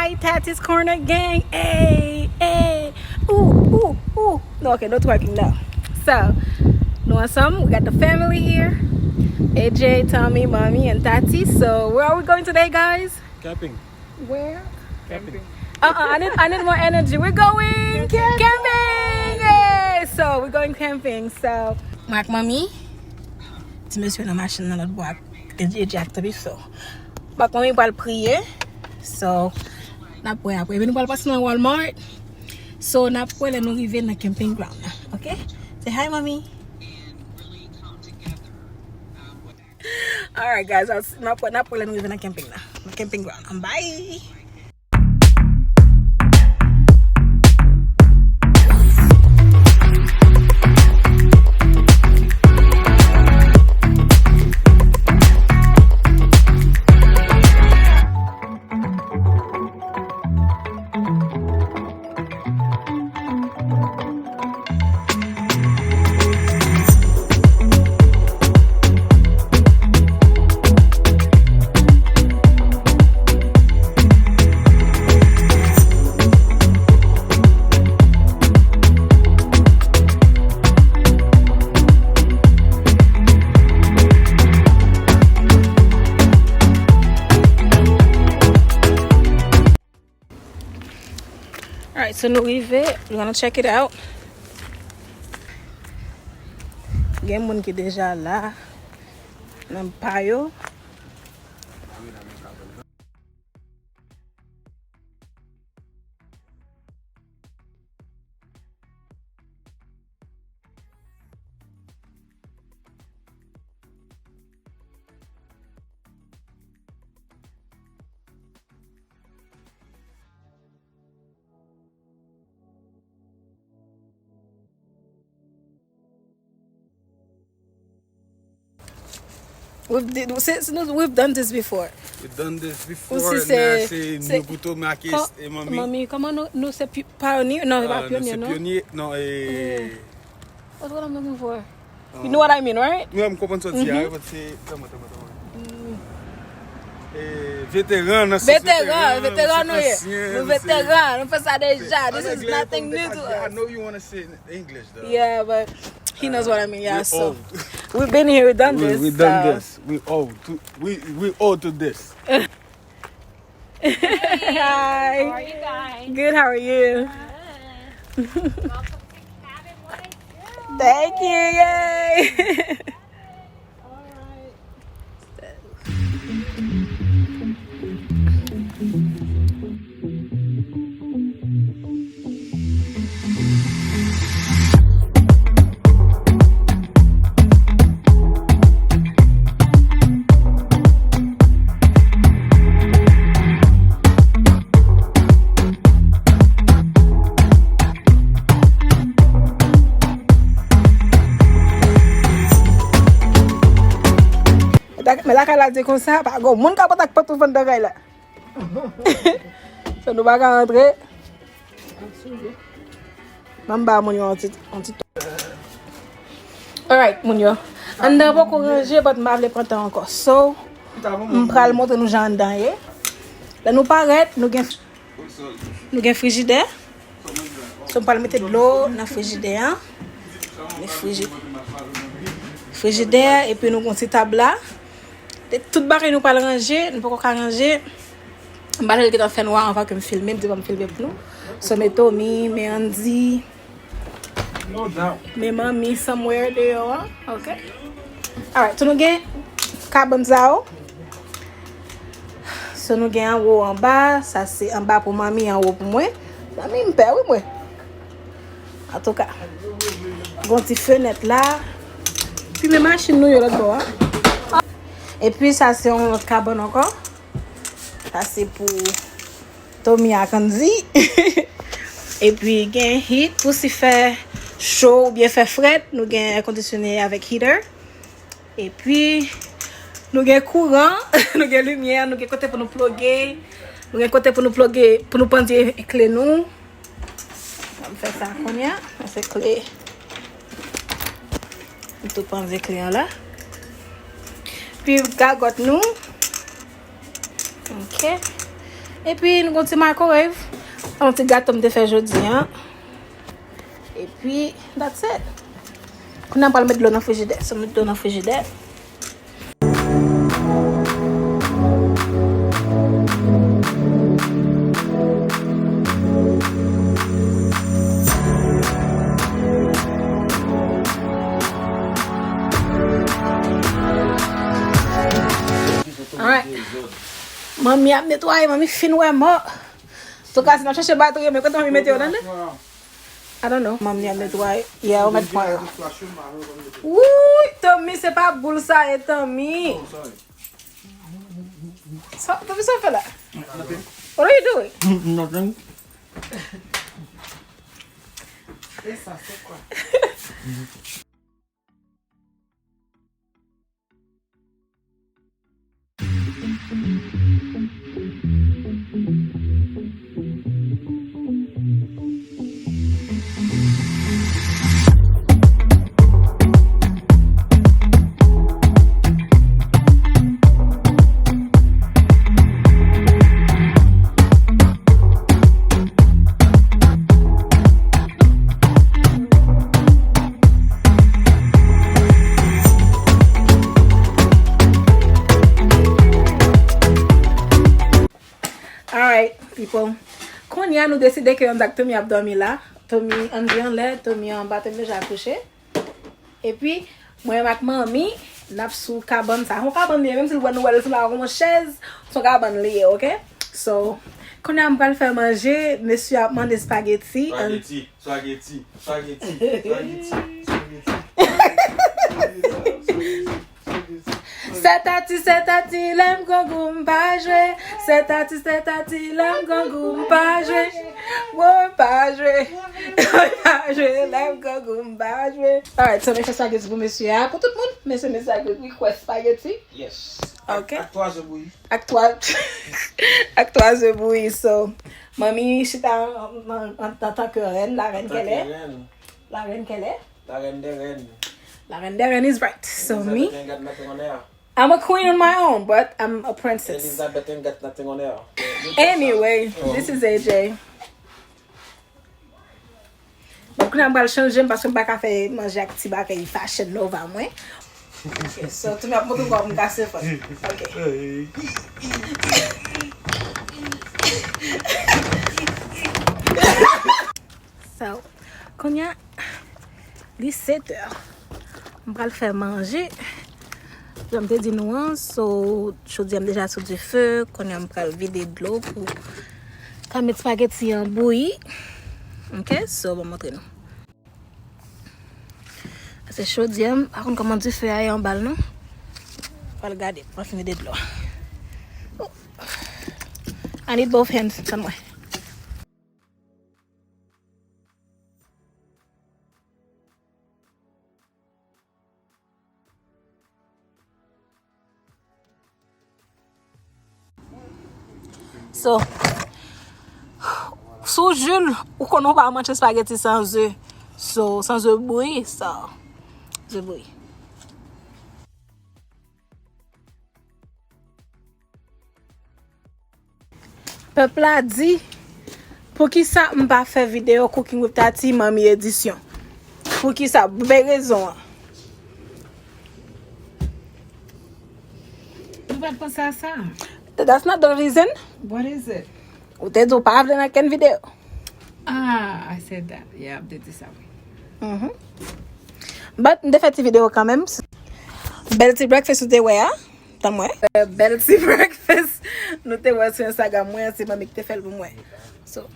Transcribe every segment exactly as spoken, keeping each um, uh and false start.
Hi, Tati's Corner gang. Hey, hey. Ooh, ooh, ooh. No, okay, no twerking, no. So, nou ansanm, we got the family here. A J, Tommy, Mommy, and Tati. So, where are we going today, guys? Camping. Where? Camping. Uh-uh, I need, I need more energy. We're going camping! Yay! So, we're going camping. So, Mark, Mommy. Ti mesye nan machin nan lòt bò ak J J ak Toby, so. Mark, Mommy pral priye. So, n ap wè apre. Epi nou pral pase nan Walmart. So, n ap wè lè nou rive nan camping ground nan. Ok? Say hi, Mommy. Alright, guys, I'll s-, n ap wè, n ap wè lè nou rive nan camping nan. Nan camping ground. Bye! Alright, so nou rive. We're gonna check it out. Gen moun ki deja la nan pa yo. We've, did, since, no, we've done this before. We've done this before. Ou si se, se nou pou Tomakis e Manmi. Manmi, kòman nou, nou se pi-, pionye? Non, se pa pionye, non. Ah, nou se pionye. Non, e, What, what I'm looking for? You know what I mean, right? Mwen, m konprann sa w di a, wi, but se, tanman, tanman, tanman. Eh, veteran, nan sans veteran, veteran nou ye. Nou veteran, nou fè sa deja. This is nothing new to us. I know you wanna say it in English, though. Yeah, but he knows what I mean, yeah, so. We've been here, we've done this, we done this. We owe to, we, we owe to this. Hi. How are you guys? Good, how are you? Good. Welcome to cabin one and two. Thank you, yay. All right. Men lakay la di konsa, pa gon moun ka pote ak pantouf anndan kay la. So nou pa ka rantre. Ban m ba moun yo yon ti, yon ti. Alright, moun yo. Anndan poko ranje, but m pa vle pran tan ankò. So, m pral montre nou jan anndan ye. Lè nou parèt, nou gen, nou gen frijidè. So, m pral mete dlo nan frijidè a. Nan friji-, frijidè, epi nou gen yon ti tab la. Tout bagay nou pral ranje, nou poko ka ranje. M pa t gentan fè nwa anvan ke m filme, m di ban m filme pou nou. So, men Tommy, men Andy, men Manmi somewhere deyò a, ok? Alright, so nou gen kabann sa yo. So, nou gen anwo, anba, sa se anba pou Manmi, anwo pou mwen. Manmi, m pè, wi, mwen. Antouka, gon ti fenèt la. Pi men machin nou yo lòt bò a. Epi sa se yon lòt kabann ankò. Sa se pou Tommy ak Andy. Epi gen heat pou si fè cho oubyen fè frèt, nou gen air conditioning avèk heater. Epi, nou gen kouran, nou gen limyè, nou gen kote pou nou ploge, nou gen kote pou nou ploge, pou nou pandye kle nou. Ann fè sa kounye a, se kle. Nou tou pandye kle an la. Pi gagòt nou. Ok. Epi nou gon ti microwave. Sa yon ti gato m te fè jodi a. Epi, that's it. Kounye a m pral met dlo nan frijidè. So, met dlo nan frijidè. Alright. Manmi ap netwaye, manmi fin wè mò. Antouka, si n ap chache batri yo, men kote manmi mete yo, tande? I don't know. Manmi ap netwaye. Yeah, ou met pran yo. Wouy, Tommy, se pa boul sa ye, Tommy. Sa, Tommy, sa w fè la? What are you doing? Nothing. E sa, se kwa? Alright, people. Kounye a nou deside ke Andy ak Tommy ap dòmi la. Tommy, Andy anlè, Tommy anba, Tommy deja kouche. Epi, mwen menm ak manmi, n ap sou kabann sa. Se yon kabann li ye, menm si l wè nou wè l sanble ak yon chèz, se yon kabann li ye, oke? So, kounye a m pral fè manje, mesye ap mande spaghetti. Spaghetti, spaghetti, spaghetti, spaghetti, spaghetti. Sètati, sètati, lè m grangou m pa jwe. Sètati, sètati, lè m grangou m pa jwe. Mwen pa jwe. Mwen pa jwe, lè m grangou m pa jwe. Alright, so, mesye sa ki di pou mesye a, pou tout moun, mesye, mesye a ki request spaghetti. Yes. Ok. Ak, ak twa ze bouyi. Ak twa, ak twa ze bouyi, so, manmi chita an, an, an, an tan ke rèn, la reine qu'elle est. La reine qu'elle est. La reine des reines. La reine des reines is right. So me, Elizabeth ain't got nothing on her. I'm a queen on my own, but I'm a princess. Elizabeth ain't got nothing on her. Anyway, this is A J. Bon, kounye a m pral chanje m paske m pa ka fè manje ak ti bagay Fashion Nova mwen. Ok, so, tou m ap montre kòman m kase fòt. Ok. So, kounye a, li sèt è. M pral fè manje. Jan m te di nou an, so, chaudière m deja sou dife. Kounye a m pral vide dlo pou ka met spaghetti an bouyi. Ok, so, ban m montre nou. Se chaudière m, pa konn kòman dife a ye anba l non. Pral gade, pral fin vide dlo. Oh. I need both hands, tann mwen. So, sou Jules, ou konnen w pa manje spaghetti san ze. So, san ze bouyi, so, ze bouyi. Pèp la di, poukisa m pa fè videyo Cooking with Tati, Manmi Edisyon? Poukisa? Bay rezon an. Ou pa t panse a sa? That's not the reason. What is it? Ou te di w pa vle nan kenn videyo. Ah, I said that. Yeah, m te di sa, wi. Mhm. But m te fè ti videyo kanmenm. Bèl ti breakfast ou te wè a. Tann mwen. Euh, bèl ti breakfast. Nou te wè sou Instagram mwen, se manmi ki te fè l pou mwen. So.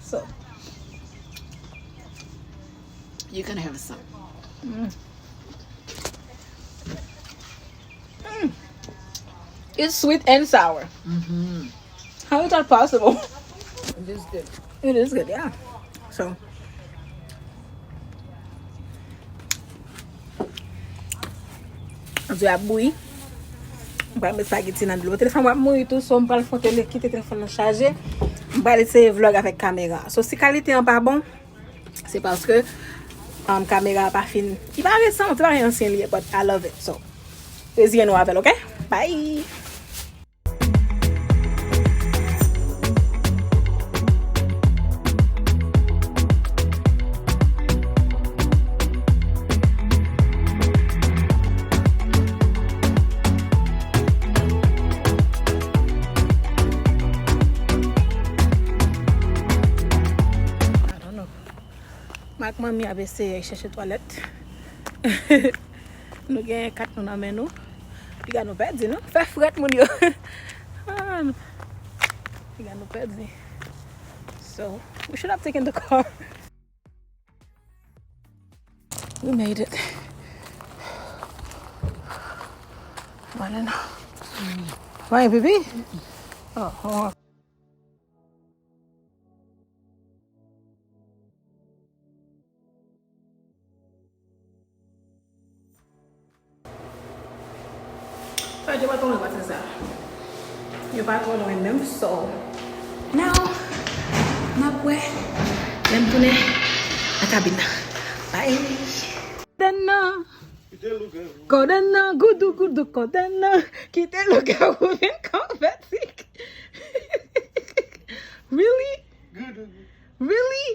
So, you can have some. Mm. Mm. It's sweet and sour. Mm-hmm. How is that possible? It is good. It is good, yeah. So, ze a bouyi. M pral met spaghetti nan dlo. Telefòn mwen ap mouri tou, so m pral fè yon tele kite telefòn nan chaje. M pral eseye vlog avèk kamera. So si kalite an pa bon, se paske um, kamera a pa fin. Li pa resan, se pa gen ansyen li ye, but I love it. So reziye nou avè l, ok? Bye! I don't know. M ak manmi ap eseye chèche twalèt. Nou gen kat nou nan men nou. Piga nou pèdi, non? Fè frèt, moun yo. Ah, piga nou pèdi. So, we should have taken the car. We made it. Morning. Why, baby? Oh, oh. Fè yo pa twò lwen maten sa. Yo pa twò lwen menm, so. Now, m ap wè lè m tounen nan kabin nan. Bye. Kodenna. Kodenna, goudou, goudou, kodenna. Kite lougawou vin konvèti. Really? Really?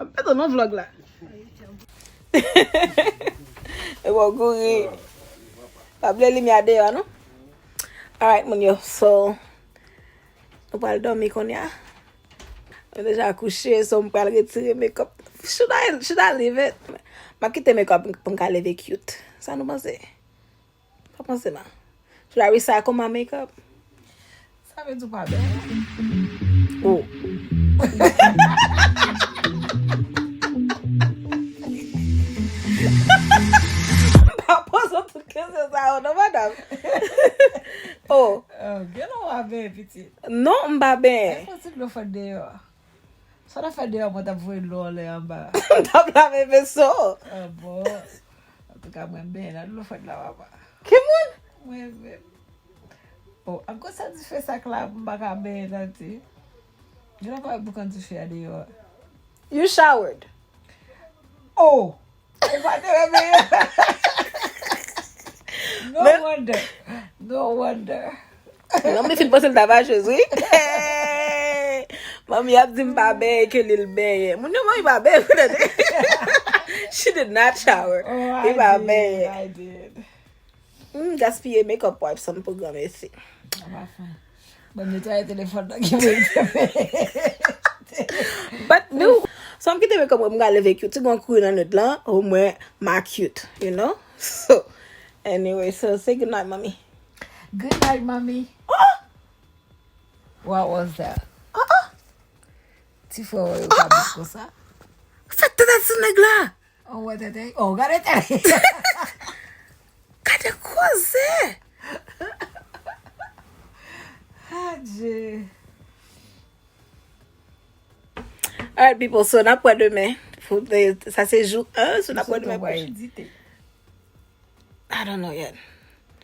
Ap pèdi nan vlog la. E bon, kouri. Pa bliye limyè deyò, non? Alright, moun yo. So, nou pral dòmi kounye a. Nou deja kouche, so m pral retire makeup. Should I, should I leave it? M ap kite makeup pou m ka leve cute. Sa nou panse? Sa panse, ma? Should I recycle my makeup? Sa vle di w pa bèl. Oh. M pa poze w tout kesyon sa yo, non, madanm. Oh. Oh, gen lè w pa benyen, pitit. Non, m pa benyen. Ay, fò ti dlo fòt deyò. Sa w t ap fè deyò, mwen t ap voye dlo anlè anba. M t ap lave veso. Ah bon. Antouka, mwen m benyen nan dlo fwèt la, papa. Ki moun? Mwen menm. Oh, akoz sa dife sa k la, m pa ka benyen, tati. Gen lè pa wè boukan dife a deyò a. You showered? Oh! Ou pa te wè benyen? No wonder. No wonder. Manmi fin panse l t ap acheuse, wi. Manmi ap di m pa benyen, ke li l benyen. Moun yo, manmi pa benyen pou tande. She did not shower. Oh, I did, I did. Hmm, gaspiye makeup wipes an pwogram isi. Sa pa fè. Bon, netwaye telefòn nan ki merite. But nou, sa m kite makeup mwen, m ka leve cute. Ti gon kouri nan nwit lan, omwen, m a cute, you know? So, anyway, so say good night, mommy. Good night, mommy. Oh! What was that? Ah, ah. Ti frè w yo ka bit konsa. Fè tèt ti nèg la. Oh, wè tèt. Oh, gade tèt. Gade koze. Adje. Alright, people, so n ap wè demen. Pou, eh, sa se jou en, so n ap wè demen. Edite. I don't know yet.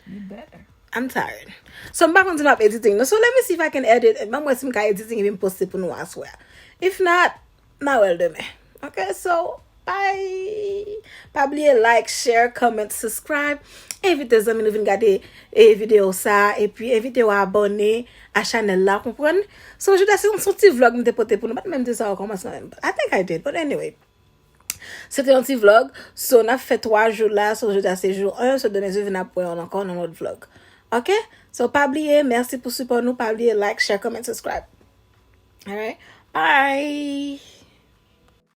You better. I'm tired. So, m pa konn si m ap editing, non. So, let me see if I can edit. Ban m wè si m ka editing epi m poste pou nou aswè a. If not, n a wè l demen. Ok, so, bye. Pa bliye like, share, comment, subscribe. Envite zanmi nou vin gade, eh, videyo sa a. Epi envite yo abòne a chanèl la, konprann? So, jodi a se yon, se yon ti vlog m te pote pou nou. M pa t menm di sa o kòmansman menm. I think I did, but anyway. Se te yon ti vlog. So, n ap fè twa jou la. So, jodi a se jou en. So, demen, si w vin ap wè n ankò nan lòt vlog. Ok? So, pa bliye, mèsi pou sipò nou. Pa bliye like, share, comment, subscribe. Alright? Bye!